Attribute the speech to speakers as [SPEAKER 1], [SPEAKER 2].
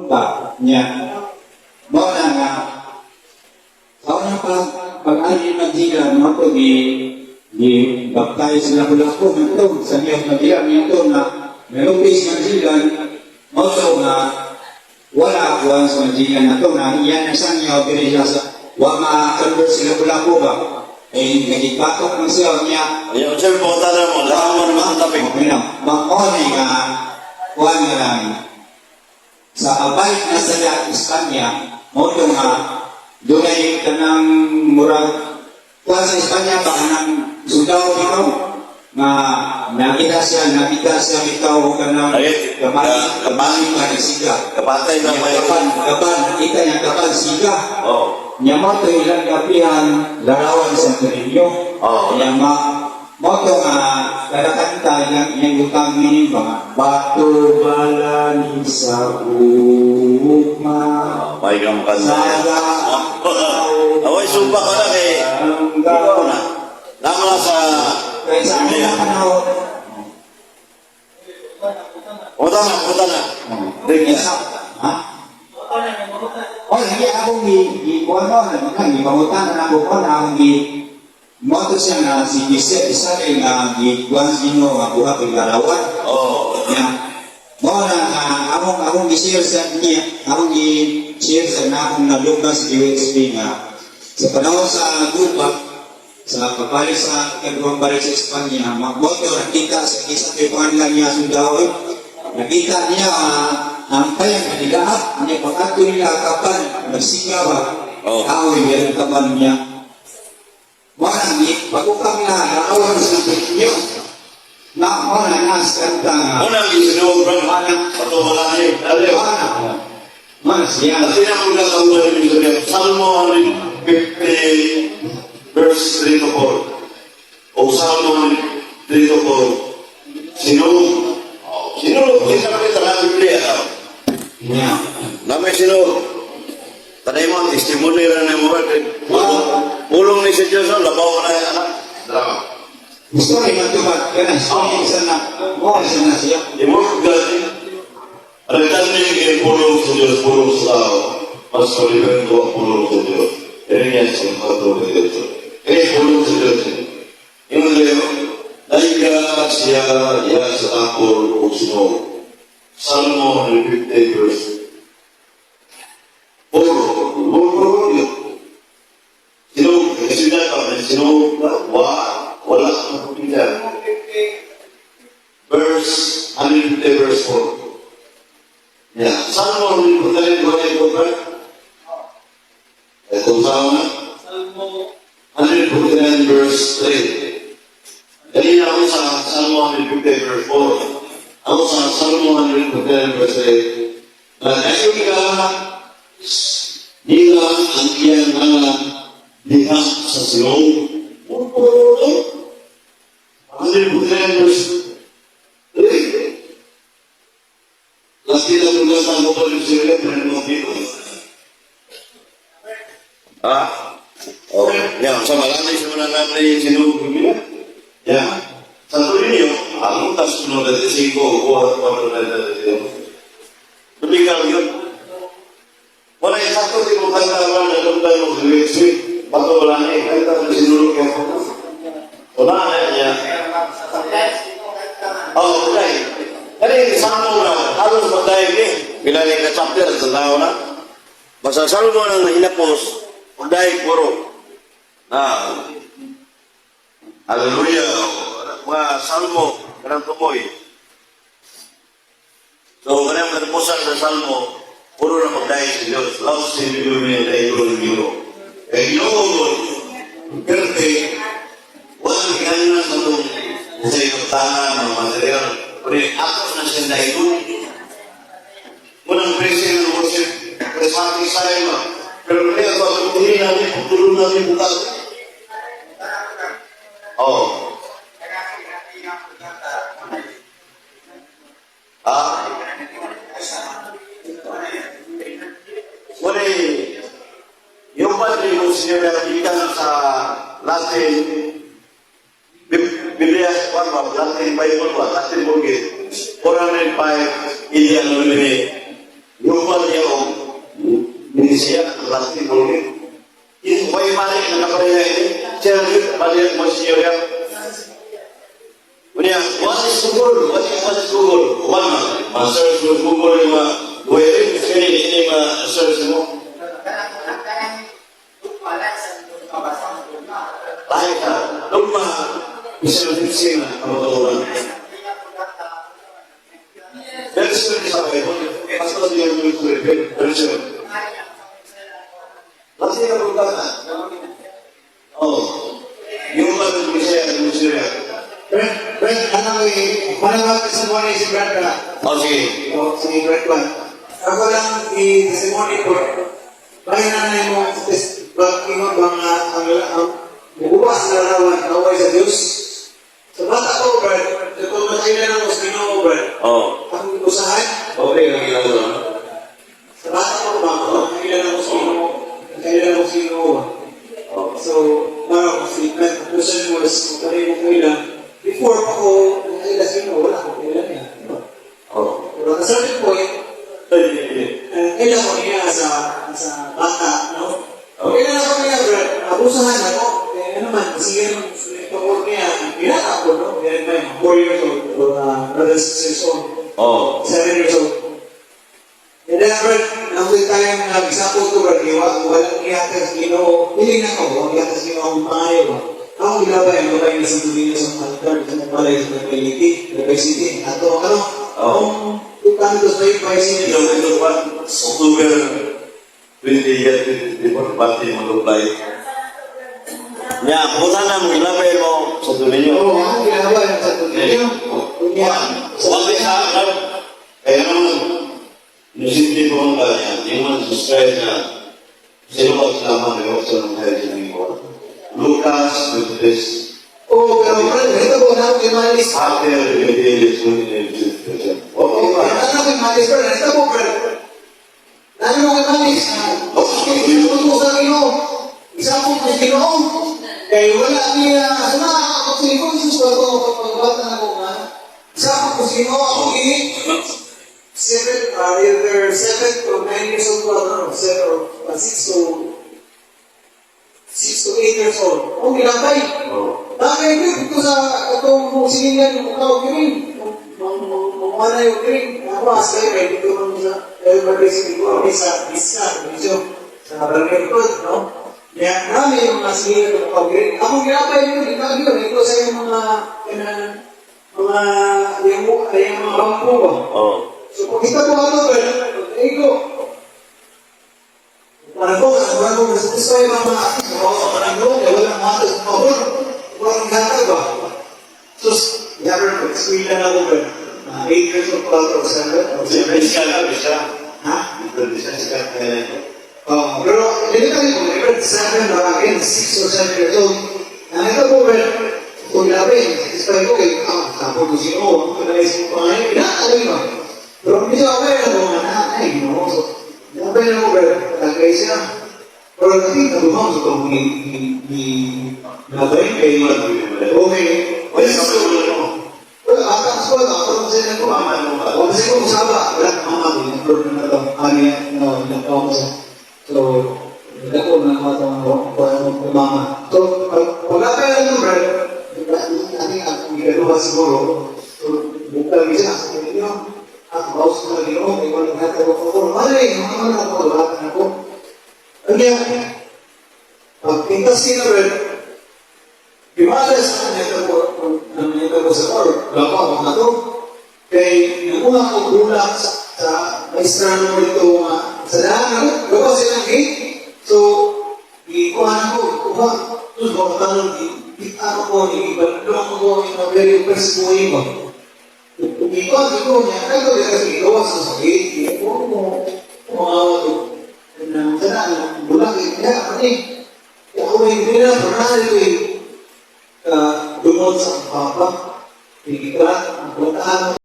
[SPEAKER 1] Ba niya mao na nga sa unang pag-ali Magellan, mo to gi gi baptize sila Lapu-Lapu ngadto sa niyang Magellan ngadto na nalupis Magellan. Mo to nga wala kuan sa Magellan na to na iya na sangyaw diri siya sa wa ma-convert sila Lapu-Lapu ba eh nagigbatok man siya niya.
[SPEAKER 2] Ayaw, sir, punta na mo. Lahat mo naman ang topic.
[SPEAKER 1] Okay na. Mao ni nga kuan nga lang sa pabalik na sa Espanya, mo to nga dunay kanang murag kuan sa Espanya ba, kanang sundao bitaw nga nakita siya bitaw kanang
[SPEAKER 2] Ay,
[SPEAKER 1] kamay kamay pa siga.
[SPEAKER 2] Kapatay na may.
[SPEAKER 1] Kapan kapan nakita niya kapan siga.
[SPEAKER 2] Oh.
[SPEAKER 1] Nya mo to ilang gapihan larawan sa Torino.
[SPEAKER 2] Oo.
[SPEAKER 1] Nya ma mo to nga kada kanta ilang iyang butang meaning ba nga, "Bato balani sa ugma."
[SPEAKER 2] May kang kanta.
[SPEAKER 1] Saga.
[SPEAKER 2] Away, sumpa ka na kay. Ikaw na. Nama sa
[SPEAKER 1] Kaya sa
[SPEAKER 2] Biblia.
[SPEAKER 1] una panahon.
[SPEAKER 2] Punta na, punta na.
[SPEAKER 1] Kaya sa ha? Oh, lagi akong gi gi kuan mo na mga gipangutan na ako ko na akong gi mo to siya nga si Jose Isabel nga gi kuan sa Ginoo nga buhat og larawan. Ya. Mo na nga akong gi-share sa niya, akong gi-share sa na akong nalugdan sa USP nga sa panahon sa gubat sa pabalik sa ikaduhang balik sa Espanya, magmoto nakita sa isa kay lang niya sundao, nakita niya ang kayang nanilaap niya pag-ato nila kapan nagsigaw ba. Kahoy meron kapan niya. Wala ni pagukang na larawan sa inyo na mo na nas kanta nga.
[SPEAKER 2] Unang isinuog, bro. Pato wala na yun. Aliw.
[SPEAKER 1] Wala mas siya.
[SPEAKER 2] At sinauna sa una ni Biblia, Salmo 150 verse 3 to 4. O Salmo 3 to 4. Sinuog. Oh, sinuog. Sinabi sa Biblia.
[SPEAKER 1] Niya.
[SPEAKER 2] Namay sinuog. Tanay mo, testimony rin na mo. Pulong, pulong ni si Diyos, oh, labaw ko na yung anak. Drama.
[SPEAKER 1] Story man to ba kana story isa na mo isa na siya.
[SPEAKER 2] The word God, Retan ni pulong sa Diyos, pulong sa tao. Mas malibento ang pulong sa Diyos. Jeremias 4:28. Eh, pulong sa Diyos. Yung Leo, naiga siya ya sa takol o sinuog. Salmo 150 verse 4. Puro yun. Sinuog, kasi na pa, sinuog na, wa, wala kang pupila. Verse 150 verse 4. Yeah. Salmo 149, go ahead, go back. Eh, kung saan na? 149 verse 3. Kanina ako sa Salmo 150 verse 4. Ako sa Salmo 149 verse 3. Nagayon ka nila ang iyang ngalan diha sa silong. 149 verse 3. Lagi na mula sa ako pa rin sila, pero mga dito. Ah? Oh, yan, sa malani sa mga nanay sinuog Biblia. Yeah. Sa tuloy niyo, ang tas 95 o 495. Biblical yun. Wala yung sakto di mo kanta ba na lumdan mo sweet sweet. Bato wala na eh. Kahit ano sinulog yung wala na niya. Oh, okay. Kani Salmo na, halos magdayag eh. Pila ni ka chapter sa tao na. Basta Salmo nang hinapos, magdayag puro. Na, hallelujah. Mga Salmo, kanang tumoy. So, kanang katapusan sa Salmo, puro na magdayag sa Diyos. Love si Biblia na ito ng Ginoo. Eh, Ginoo, perte, walang kinahanglan sa itong sa iyong tangan ng material. Pero ako na siya dahil. Munang presyo ng worship, charismatic style ba? Pero hindi ako, hindi namin, pagtulong namin bukas. Oh. Ah? Wala yung padre mo siya gikan sa Latin Biblia, one ba, Latin Bible ba, Latin Vulgate, 405 Ilian Nomine. Yung padre Bisaya, Latin, Vulgar. Yung way mali na kapareha ini, siya bali mo siya. Unya, what is Google? What is Google? One, ma-search mo Google yung mga, where ini ini ma-search mo. Lahi ka, lugma, bisan fifteen ang matutunan. Very soon sa Bible, Pastor niya yung very soon. Lasi ka pagkaka. Oh, yung mga Bisaya, yung Syria.
[SPEAKER 1] Brad, Brad, ano eh, manawag testimony si Brad ka.
[SPEAKER 2] Oh, sige.
[SPEAKER 1] O, si Brad Juan. Ako lang i-testimony ko. Bahin na na mo, ingon ba nga, ang mubuwas na larawan, naway sa Diyos. Sa bata ko, Brad, ito makailan ako sa Ginoo, Brad.
[SPEAKER 2] Oh,
[SPEAKER 1] Akong usahan,
[SPEAKER 2] okay lang ginagawa.
[SPEAKER 1] Sa bata ko ba, nakailan ako sa Ginoo, nakailan ako sa Ginoo ba?
[SPEAKER 2] Oh.
[SPEAKER 1] So, parang si my question was, kung kanino mo kailan, before pa ko nakaila sa Ginoo, wala akong kailan niya.
[SPEAKER 2] Oh.
[SPEAKER 1] Pero at a certain point,
[SPEAKER 2] Ay, ay, ay.
[SPEAKER 1] kailan ko niya sa bata, no?
[SPEAKER 2] Oh.
[SPEAKER 1] Kailan ako niya, Brad, abusahan ako. Eh, ano man, sige naman, tungkol niya, binata ako, no? Meron pa yung 4 years old, or brothers and sisters old, 7 years old. And then, Brad, nang time na gisapot ko, Brad, walang ihatag sa Ginoo, piling ako, walang ihatag sa Ginoo ang pangayo ba? Ako gilabay, ang babae na sa Dulinyo sa altar, sa balay sa Albay Albay City, ato, ano?
[SPEAKER 2] Oh.
[SPEAKER 1] Kung kanto sa Albay City,
[SPEAKER 2] Ito pa, October 20, year 2024, pati mo apply. Ya, pumunta na mo, ilabay mo sa Dulinyo.
[SPEAKER 1] Oo, ako gilabay sa Dulinyo. Kunya,
[SPEAKER 2] Wag sa kaya naman, nisindi ko ang kanya, yung man subscribe na, sino ba sila man, yung sa nung kaya siya Lucas 23,
[SPEAKER 1] Oo, pero Brad, ito po na ako kay Malis.
[SPEAKER 2] After 28, Oo ba?
[SPEAKER 1] Ano kay Malis, Brad? Ito po, Brad. Ano kay Malis? Okay, ito po sa Ginoo. Isa po sa Ginoo. Kay wala niya, sama ako sa conscious ko ako pagbata na ko nga. Isa po sa Ginoo ako gini. Either 7 to 9 years old ko, ano, seven or 6 to 8 years old. Ako gilabay.
[SPEAKER 2] Oo.
[SPEAKER 1] Bakit yun? Ito sa itong silingan yung tawag yun. Mga na yung green. Ako as kayo, kaya dito man sa Elmer City ko, sa Isa, medyo sa Barangay Likod, no? Kaya marami yung mga silingan yung tawag green. Ako ginapay yun, ginapay yun. Ito sa yung mga, mga, yung mga bangko ba?
[SPEAKER 2] Oo.
[SPEAKER 1] So, kung kita ko ano, brother, ego. Parang ko, parang ko, satisfy mga, oo, parang ko, kaya walang mga sa pabor. Walang gata ba? So, never ko, eskwela na ako, brother. 8 years old pa ako, 7 or 7.
[SPEAKER 2] Bisa ka, bisa.
[SPEAKER 1] Ha?
[SPEAKER 2] Bisa ka, kaya
[SPEAKER 1] Oh, pero, dito tayo ko, brother, 7 or again, 6 or 7 years old. Ang ito po, brother, kung labi, satisfy ko, kay, tapos ko siya, oh, ang kanais mo pa ngayon, pinakaloy ba? Pero hindi siya aware na kung na, ay, ginoo. So, nabay na ko, brother, tagay siya. Pero natin, nabuhang sa itong ni nabay kay, okay.
[SPEAKER 2] Wala ka mo.
[SPEAKER 1] Wala, ata sa wala, ako lang sila ko.
[SPEAKER 2] Mama mo ba?
[SPEAKER 1] Wala sila ko usaba. Wala, mama ko, yung na ito. Ano yan, no, nagkawa ko siya. So, nagko na ako itong mama. So, pag napay lang yung brother, ating ang ginagawa siguro, so, bukal siya, sa inyo, ang bawas ko na Ginoo, may walang hatag ko ko. Mali, mga man ako, lahat na ako. Kanya, pag pintas niya, brother, Pimalas ang nito ko, ang nito ko sa or, gapa ako na to. Kay, nakuha ko bulak sa maestra mo dito nga, sa daan ako, gapa sila ng gate. So, ikuha na ko, kuha. Tapos, baka tanong, ano ko, ibalong ko, yung very impressive mo ba? Ikuha, ikuha niya, ay ko, kasi ikaw sa gate, ikuha mo, mga, sa daan, bulak, eh, ano eh, ako may hindi na, pernah ito eh, dumot sa papa, Higit ang bataan.